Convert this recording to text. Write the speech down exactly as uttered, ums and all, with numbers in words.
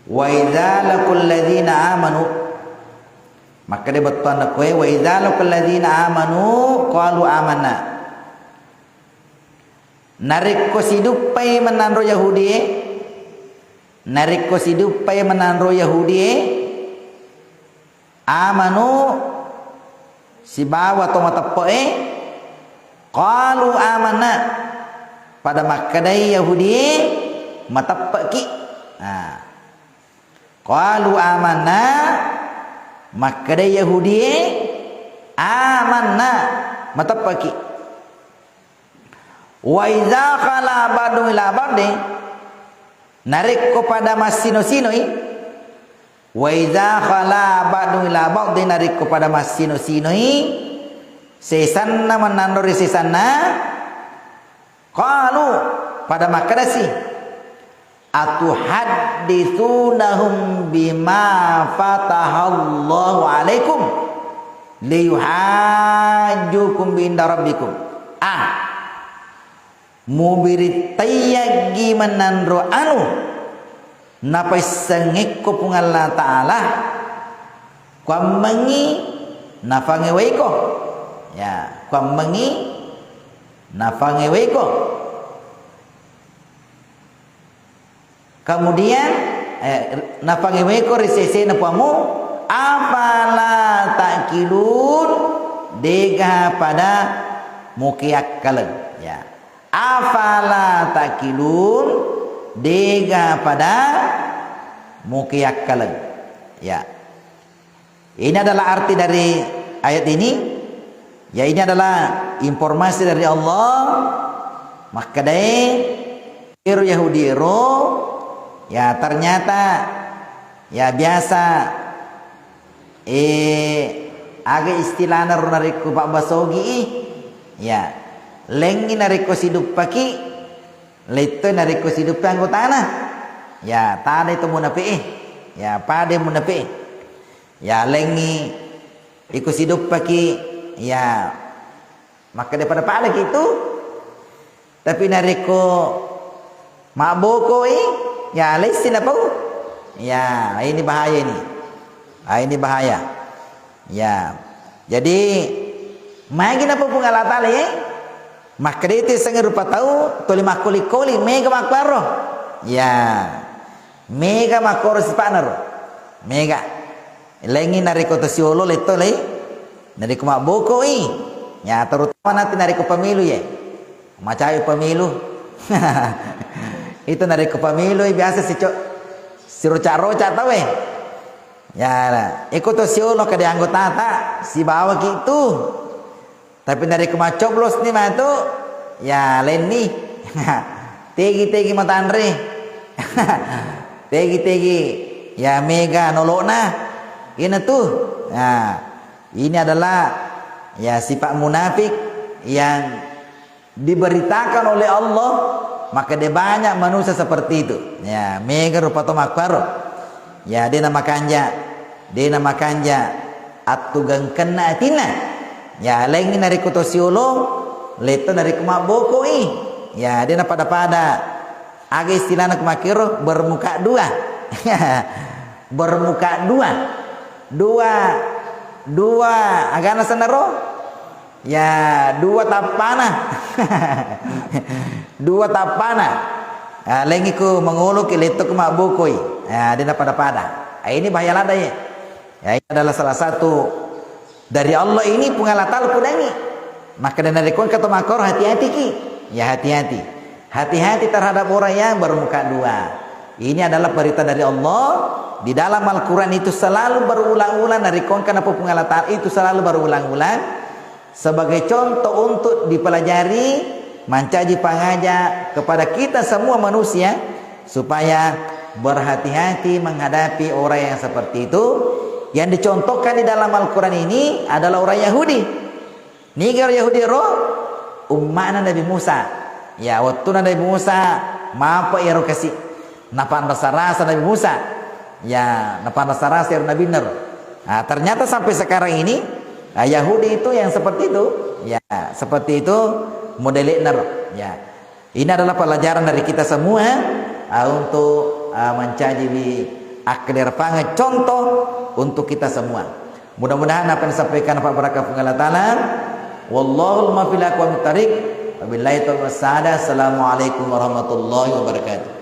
Wa idza laqul ladzina amanu. Makkeda bettuanna koe, wa idza laqul ladzina amanu qalu amanna. Narekko siduppai menanro Yahudie, narekko siduppai menanro Yahudie, amanu, sibawa to mateppe'e, qalu amanna, pada makkedai Yahudie, mateppe'ki. Nah. Qalu amanna, makkedai Yahudie, amanna, mateppe'ki. Wa idza khala ba'dhum ila ba'dhin, narekko pada massino-sinoi, wa idza khala ba'dhum ila ba'dhin, narekko pada massino-sinoi, sesanna mennanro ri sesanna, qalu, pada makkedasi, atuhadditsunahum bima fatahallahu alaikum liyuhajjukum bi inda rabbikum. Ah, mubirittaiaggi menanro anu napaissengekko Puang Allah Ta'ala, kuammengi nafangewaiko. Ya, kuammengi nafangewaiko. Kemudian, eh, nafangewaiko ri sesena Puammu, afala ta'qilun, dega pada mukiakkaleng. Ya. Afala ta'qilun, dega pada mukiakkaleng. Ya. Ini adalah arti dari ayat ini. Ya, ini adalah informasi dari Allah. Makkedae, ero Yahudi ero, ya, ternyata, ya, biasa, eh, aga istilahna ro narekko pabbasogi i. Ya, lengngi narekko siduppaki, letto narekko siduppa anggotana. Ya, tadai to munafiqe. Ya, pada munafiqe. Ya, lengngi iko siduppaki, ya, makkeda pada-padaki tu. Tapi narekko mabbokoi, ya, lessi napau. Ya, ini bahaya ini. Ah, ini bahaya. Ya. Jadi, magi napau Puang Allah Ta'ala, ya? Makkeda itu sengnge rupa tau, tuli makkoli-koli, mega makkuaro. Ya. Mega makkoro sipa'na ro. Mega. Lengngi narekko to siolo letto lei. Narekko mabbokoi. Ya, terutama nanti narekko pemilu, ye. Macawe pemilu. Itu narekko pemilu, ye, biasa sico-, siroca-roca tau, eh. Ya, iko to siolo kada anggotata, sibawaki tu. Tapi narekko maccoblos ni matu, ya, lenni. Tegi-tegi matanre. Tegi-tegi, ya, mega nolo'na. Ina tu. Nah, ini adalah, ya, sifat munafik yang diberitakan oleh Allah, maka dia banyak manusia seperti itu. Ya, mega rupa to makkaro. Ya, dena makanja, dena makanja attugengkenna atinna. Ya, lengngi narekko to siolo, letto narekko mabbokoi. Ya, dena pada-pada. Aga istilahna ku makkiro, bermuka dua. Bermuka dua. Dua, dua, agana senaro? Ya, dua tappana. Dua tappana. Ah, lengngi ku mangoloki, letto ku mabbokoi. Ya, dena pada-pada. Ah, ini bahaya ladde, ya. Ya, ini adalah salah satu dari Allah ini, Puang Allah Ta'ala kudangi. Maka dena rekong kata makor, hati-hati ki. Ya, hati-hati. Hati-hati terhadap orang yang bermuka dua. Ini adalah perintah dari Allah. Di dalam Al-Quran itu selalu berulang-ulang, dari kongka napa Puang Allah Ta'ala itu selalu berulang-ulang. Sebagai contoh untuk dipelajari, mancaji pangaja kepada kita semua manusia, supaya berhati-hati menghadapi orang yang seperti itu. Yang dicontohkan di dalam Al-Quran ini adalah orang Yahudi. Niga orang Yahudi ro? Umma'na Nabi Musa. Ya, wettuna Nabi Musa, mapa ero kasi. Napanrasa-rasa Nabi Musa. Ya, napanrasa-rasa ero Nabi Nur. Nah, ternyata sampai sekarang ini, ah, Yahudi itu yang seperti itu. Ya, seperti itu modelnya ro. Ya. Ini adalah pelajaran dari kita semua, ah, untuk, ah, mencaji bi-, akkaderapangeng contoh untuk kita semua. Mudah-mudahan apa yang disampaikan Pak Barakah Puang Allah Ta'ala. Wallahul muwaffiq ila aqwamit thariq. Wabillahi taufiq wassaada. Assalamualaikum warahmatullahi wabarakatuh.